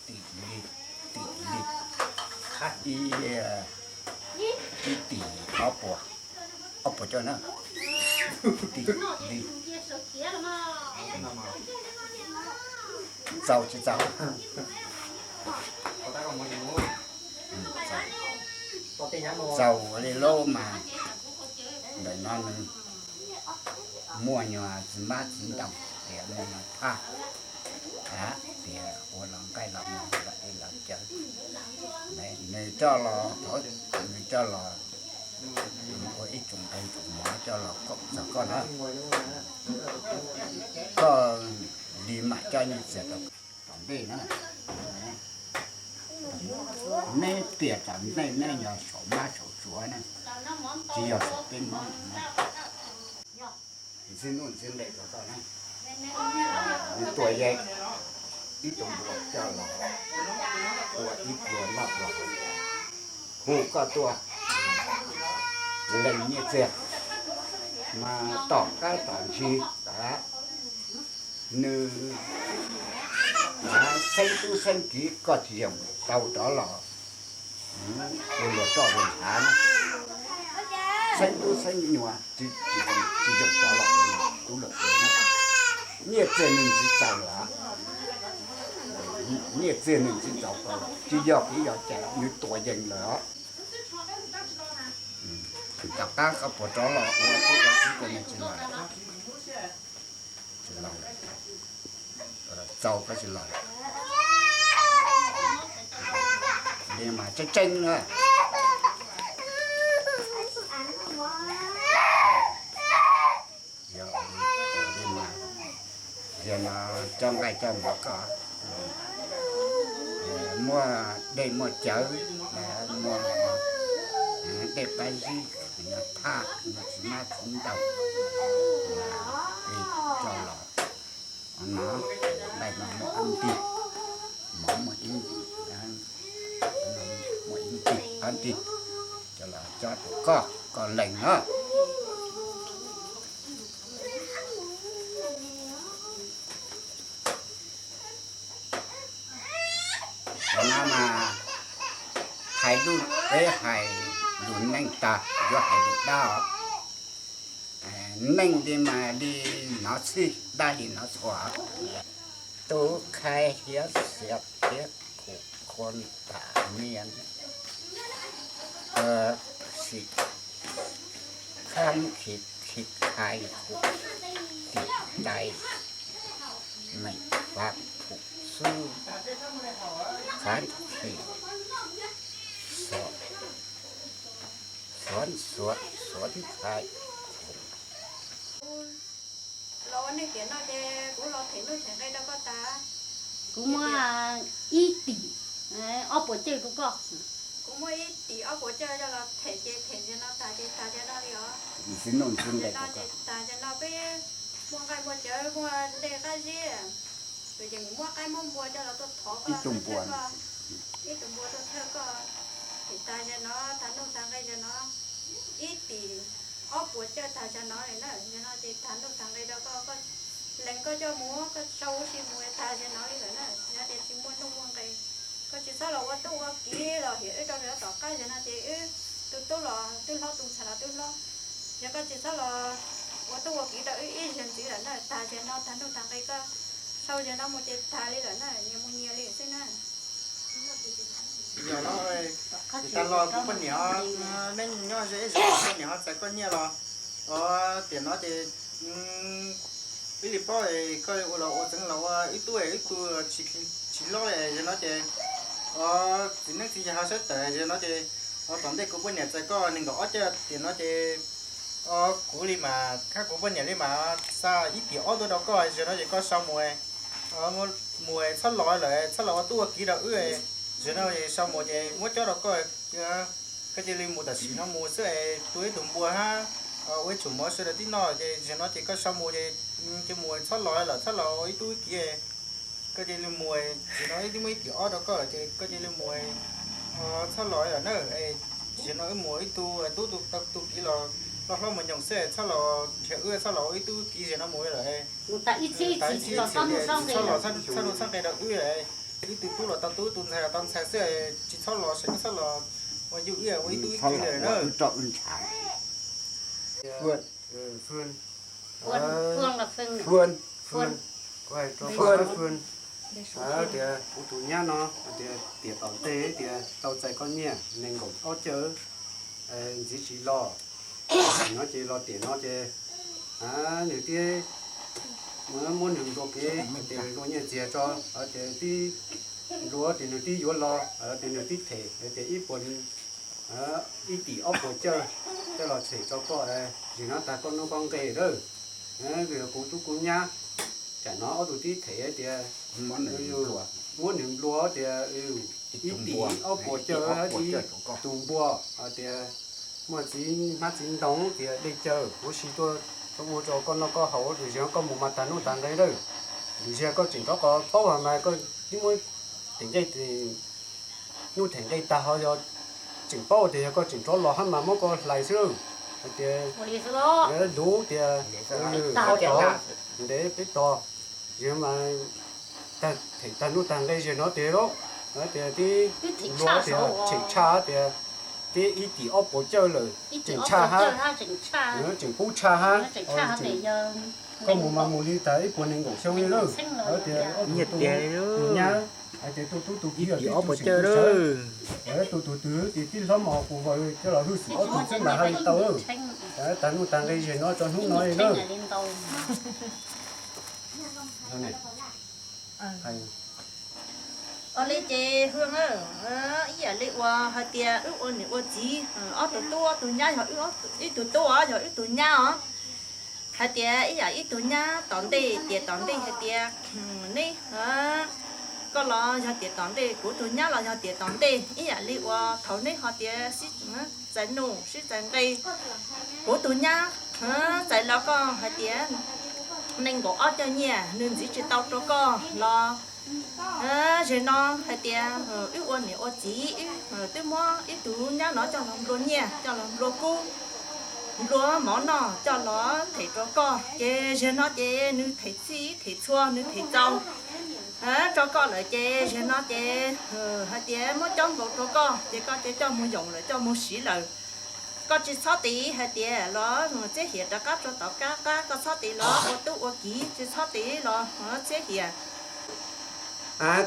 Tim li, tim li, ib, ib tim ob puas, ob puas coj na. Tim li, txaus tsis txaus? Txaus li lub mas ntawm no nws muaj nyuag txiv hmab txiv ntoo, tias muaj nyuag thaj, tias ua los nqaij los mov los dej los cawv. Nws coj los, nws coj los ua ib tsoom nqaij tsoom mov coj los koom txog koj na. Koj li mam coj nyiaj txiag rau tom ntej na. Neb tiam tom ntej neb yog saum mab saum suav na, tsis yog saum peb Hmoob na. Ntxwg nuj ntxwg nqes rau tod na, nws tuam yees, ib tug npua coj los ua ib pluag noj pluag, hu koj tuaj lees nyiaj txiag, mas tom qab tom ntsis nws xeeb tub xeeb kiv koj tsis yoog tau rov los ua luag roj luag ntshav na. Xeeb tub xeeb nyuam tsis yoog rov los ua tub los kiv na. Nyiaj txiag nws ntxiv txaus lawm, nyiaj txiag nws ntxiv txaus tau, tsis yog kev yog cai, nws tuam yees lawm os. Tom qab koj puas rov los ua tub ua kiv koj nyiaj txiag los? Tsis los, txaus koj tsis los. Li mas tseeb tseeb na. Yog li mas, yog no coj nqaij coj mov koj, muaj dej muaj cawv, muaj dej pab zib, muaj thaj, muaj txiv hmab txiv ntoo, coj los no, nqaij no muaj ob ntig, mov muaj ib ntig, muaj ib ntig ob ntig, coj los cob rau koj, koj lees na. Qhov no mas hais lus, peb hais lus neej tag yuav hais lus dab os. Neej li mas li hnov txhij, dab li hnov txhua. Tub khai hiav xiav thiab khum khua tam niam, sim khab khim khim khai khum tim tais meem fav khum xub khav khim xov xov xov ntxhais khum. Los ua neej tiam no ces kuv los them nuj them nqe rau koj tas. Kuv muaj ib tim ob puas cawj rau koj. Kuv muaj ib tim ob puas cawj coj los them ces them ntawm no tas ces tas ntawm no li os. Ntawm no ces tas ntawm no peb muaj nqaij muaj cawv muaj dej qab zib, tus yees muab qaib muab npua coj los tuaj thov koj ib tug npua tuaj thawj koj, ces tas ntawm no, tag nuj tag nqe ntawm no, ib tim ob puas cawj tas ntawm no li na. Ntawm no ces tag nuj tag nqe rau koj, koj lees koj coj mus, koj sau ua si mus tas ntawm no li lawm na. Yog tias tsis muaj nuj muaj nqe, koj tsis txhob los ua tub ua kiv los hiam wb rau tom qab ntawm no ces wb tus tub los twb hlob tus ntxhais los twb hlob. Yog koj tsis txhob los ua tub ua kiv rau wb ib zaug ntxiv lawm na, tag ntawm no tag nuj tag nqe koj sau ntawm no mus ces tag li lawm na, nyias mus nyias li xwb na. Yog no, tag los kuv poj niam, neb nyob ze ib zaug poj niam ho txais koj nyiaj los, tiam no ces ib li paub koj ua los ua txeev los ua ib tug ib tug tsis hlob li, yog no ces txiv neeb txiv yaig ho sawv tawm, yog no ces tom ntej kuv poj niam txais koj nees nkaum ob caj, tiam no ces kuv li mas, khab kuv poj niam li mas xa ib tim ob tuaj rau koj, yog no ces koj sau mus, mus txhob los lawm, txhob los ua tub ua kiv rau wb, yog no ces sau mus ces muab cob rau koj, koj cia li mus tam sim no mus xwb, tua ib tug npua hab ua ib tsum mov sawv daws tib noj ces yog no ces koj sau mus ces cia mus txhob los lawm, txhob los ua ib tub ib kiv. Koj cia li mus, tsis no wb twb muaj ib tim ob rau koj lawm ces koj cia li mus, txhob los lawm na. Tsis no wb mus ib tug tub tau tu kiv los loj hlob mus nyoos xwb, txhob los nrhiav wb, txhob los ua ib tub ib kiv, tsis no mus lawm. Tsis txhob los txhob nuj txhob nqe rau wb lawm. Ib tug tub los tau tub, tus ntxhais los tau ntxhais xwb, tsis txhob los seb koj txhob los ua yus ib ua ib tug ib tug na. Tias kuv tus nyab no tias tiam tom ntej tias tau txais koj nyiaj nees nkaum ob caug, ntxiv tsis los, no ces los tiam no ces nws thiaj muab nws nplua kev tias nplua nyiaj txiag tso, tias tib nplua tias nws twb yuav los, tias nws twb them tias ib puas, ib tim ob puas cawj coj los them rau koj, zim no tag koj nuj koj nqe lawm. Vim kuv tub kuv nyab, tsam no ob tug tib them tias muab nws nplua tias ib tim ob puas cawj ib tus npua, tias muaj txiv hmab txiv ntoo tias dej cawv huv si tuaj ua rau koj noj koj haus, lwm zaug koj mus mas tag nuj tag nqe lawm. Lwm zaug koj tseem rov qab paub mas koj twb muab them nqe, nuj them nqe tag ho yog tseem paub tias yog koj tseem rov los hab mas muab koj hlais xwb lawm. Hais tias luv tias ob tog ntev peb tog, zaum mas them tag nuj tag nqe zaum no tias lawm, tias tib nplua tias tshem tshaj tias tib ib tim ob puas cawj lawm, tshem tshaj hab, tseem pub tshaj hab. Koj mus mas mus li tag ib puas nees nkaum xyoo li lawm. Tias ob tug tub nyab hais tias tus tub tus kiv ib tim ob puas cawj, tus tus twg ces tib hlob mos puas vaws coj los hwj xwm ob tug xwb mas haj li tau. Tag nuj tag nqe zaum no tso hnub no li lawm. Ua li ces Hwj, ib yam li uas hais tias wb ua niam ua txiv, ob tug tub ob tug nyab yog ib tug tub os, yog ib tug nyab os. Hais tias ib yam ib tug nyab tom ntej ces tom ntej hais tias neb, koj los yog tias tom ntej, kuv tus nyab los yog tias tom ntej, ib yam li uas thaum neb ho tias sib txais nuj sib txais nqe, kuv tus nyab txais los koj hais tias nees nkaum ob cov nyiaj nws ntxiv tsis tau rau koj los, zaum no hais tias wb ua niam ua txiv, wb twb muab ib tug nyab no coj los nplua nyiaj, coj los nplua kub, nplua mov noj, coj los them rau koj, ces zaum no ces nws them txhij them txhua, nws them txaus rau koj lawm, ces zaum no ces hais tias muab cob nkaus rau koj, ces koj ces coj mus yoom lawm, coj mus siv lawm. Koj tsis txhob tiv hais tias los txiab hiam rov qab rau tom qab qab, koj txhob tiv los ua tub ua kiv, tsis txhob tiv los txiab hiam.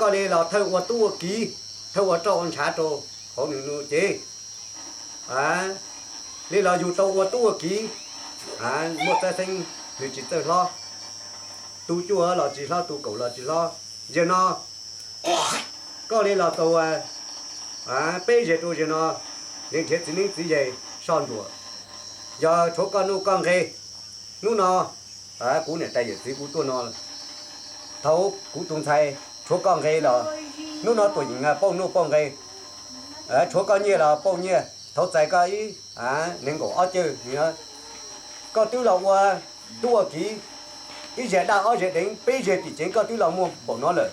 Koj li los thawj ua tub ua kiv, thawj ua roj ua ntshav rau hauv nws no ces li los yus tau ua tub ua kiv, muaj txawj xeeb nws tsis txawj hlob, tu cuaj los tsis hlob, tu kaum los tsis hlob. Zaum no koj li los tau ua peb zaug rau zaum no, nrhiav txiv neeb txiv yaig soj ntsuam, yog tshuav koj nuj koj nqe. Hnub no kuv niam tais yawm txiv kuv tuaj no, thaum kuv tus ntxhais tshuav koj nqe los, hnub no tuam yeem pauj nuj pauj nqe, tshuav koj nyiaj los pauj nyiaj, thaum txais koj ib nees nkaum ob cawj, koj twb los ua tub ua kiv, ib zaug daj ob zaug deev, peb zaug tim ceev koj twb los muaj npaum no lawm.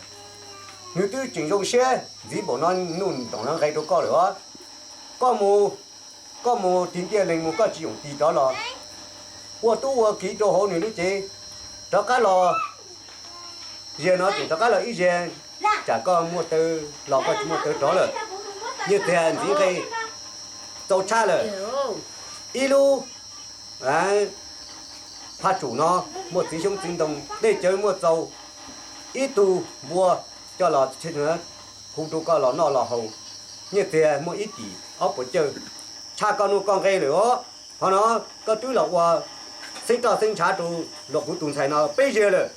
Nws twb tseem zoo siab ntxiv npaum no nuj ntoom no nqe rau koj lawm os. Koj mus, koj mus tig ntiaj leeg mus koj tsis yoom tig rov los. Ua tub ua kiv rau hauv nws lub cev, rov qab los, zaum no tseem rov qab los ib zaug, tsam koj muaj taw los koj tsis muaj taw rov lawm. Nyiaj txiag ntxiv nqe txaus tshaj lawm. Ib lub phaj tsum no muaj txiv xyoob txiv ntoo, dej cawv muaj txaus, ib tug npua coj los hu rau koj los noj los haus, nyiaj txiag muaj ib tim ob puas cawj, tshaj koj nuj koj nqe lawm os. Qhov no koj twb los ua xeeb roj xeeb ntshav rau luag kuv tus ntxhais no peb zaug lawm.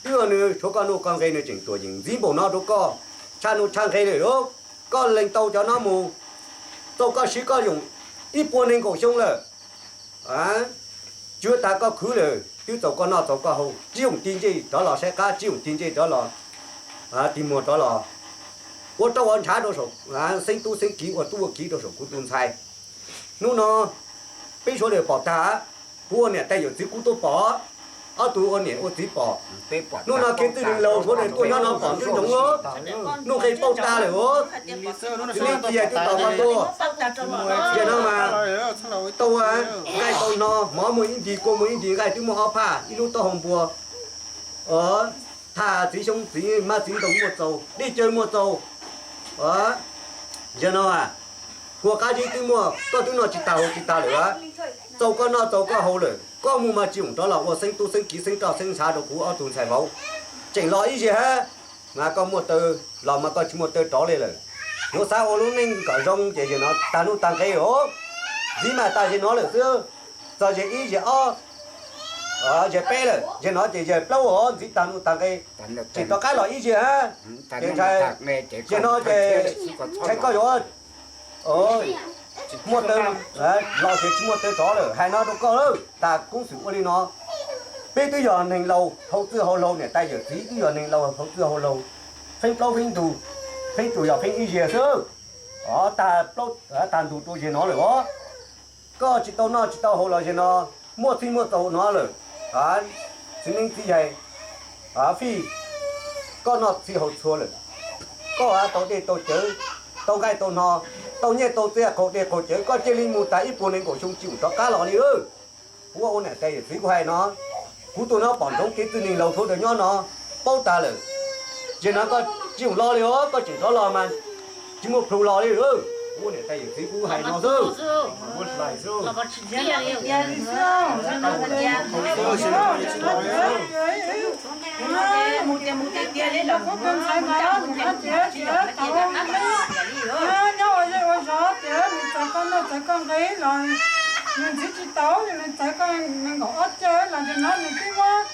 Twb yog nws tshuav koj nuj koj nqe nws tseem tuam yeem ntxiv npaum no rau koj, tshaj nuj tshaj nqe lawm lauj. Koj lees tau cov no mus, tau koj siv koj yoom ib puas nees nkaum xyoo lawm. Tsuav tas koj khwv lawm twb txaus koj noj txaus koj haus, tsis yoom tig ntsej rov los saib qab, tsis yoom tig ntsej rov los tig muag rov los. Ua roj ua ntshav rau saum, xeeb tub xeeb kiv, ua tub ua kiv rau saum kuv tus ntxhais. Hnub no peb sawv daws pom tag, kuv ua niam tais yawm txiv kuv tuaj pom, ob tug ua niam ua txiv pom. Hnub no kiag txwj neeg laus sawv daws tuaj nyob no pom ntsoov os, nuj nqe pauj tag lawm os. Txiv neeb txiv yaig twb tos koj tuaj, yog no mas tau nqaij tau hno, mov muaj ib nti, kua muaj ib nti, nqaij twb muaj ob phaj, ib lub taub hau npua os. Tham txiv xyoob txiv mas txiv ntoo muaj txaus, dej cawv muaj txaus. Yog no, kua qab zib twb muaj, koj twb noj tsis tag haus tsis tag lawm. Txaus koj noj txaus koj haus lawm, koj mus mas tsis txhob rov los ua xeeb tub xeeb kiv xeeb roj xeeb ntshav rau kuv ob tug ntxhais vauv. Tseem los ib zaug hab, mas koj muaj taw los mas koj tsis muaj taw rov li lawm. Yuav xav ua lub neej kom zoo ces yog no tag nuj tag nqe os. Ntxiv mas tag zem no lawm xwb, txog zem ib zem ob, zem peb lawm, zem no ces zem plaub os, ntxiv tag nuj tag nqe. Tseem rov qab los ib zaug hab, ces ntshai, zem no ces ntshai koj yuav muaj taw, los ces tsis muaj taw rov lawm. Hais no rau koj lawm, tas koob xwm ua li no. Peb twb yog neeg laus, haus txwj haus laug, niam tais yawm txiv twb yog neeg laus haus txwj haus laug, feeb plaub feeb ntug, feeb tsuas yog feeb ib zaug xwb. Tag plaub tag ntug rau zem no lawm os. Koj tsis tau noj tsis tau haus los zem no, muaj txhij muaj txaus no lawm. Txiv neeb txiv yaig, fij, koj noj txhij haus txhua lawm. Koj tau dej tau cawv, tau nqaij tau hno, tau nyiaj tau txiaj qaug dej qaug cawv, koj cia li mus tas ib puas nees nkaum xyoo tsis txhob rov qab los li. Kuv ua niam tais yawm txiv kuv hais no, kuv tus no pom ntsoov kev txwj neeg laus thaum ntawd nyob no, paub tas lawm. Zem no koj tsis txhob los li os, koj tseem rov los mas tsis muaj plhu los li. Kuv ua niam tais yawm txiv kuv hais no xwb. Nyob ua zej ua zos tias nws txawv koj noj txawv koj nqi los nws ntxiv tsis tau, nws txawv koj nees nkaum ob caug los zem no nws twb muab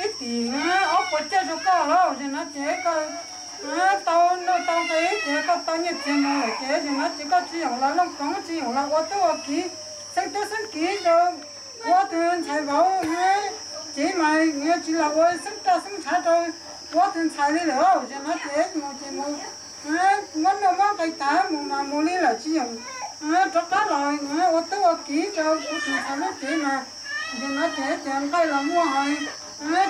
ib tim ob puas caug rau koj lawm. Zem no ces koj tau noj tau nqi ces koj tau nyiaj txiag mus lawm ces zem no ces koj tsis yoom los looj koov, tsis yoom los ua tub ua kiv, xeeb tub xeeb kiv rau kuv ob tug ntxhais vauv. Ces mas tsis los ua xeeb roj xeeb ntshav rau kuv ob tug ntxhais li lawm. Zem no ces mus ces mus, muab noj muab nqi tas mus mas mus li lawm, tsis yoom rov qab los ua tub ua kiv rau kuv tus ntxhais lub cev mas. Zem no ces tias nqaij los muaj,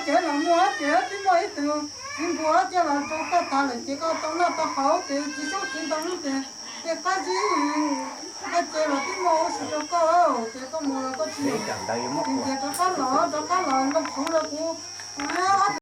cev los muaj, ces twb muaj ib tug txiv npua coj los rau koj tag lawm ces koj tau noj tau haus ces txiv xyoob txiv ntoo ces, ces qab zib nqaij ces los twb muaj huv si rau koj, ces koj mus los koj tsis yoom. Ces rov qab los, rov qab los nrog kuv, nrog kuv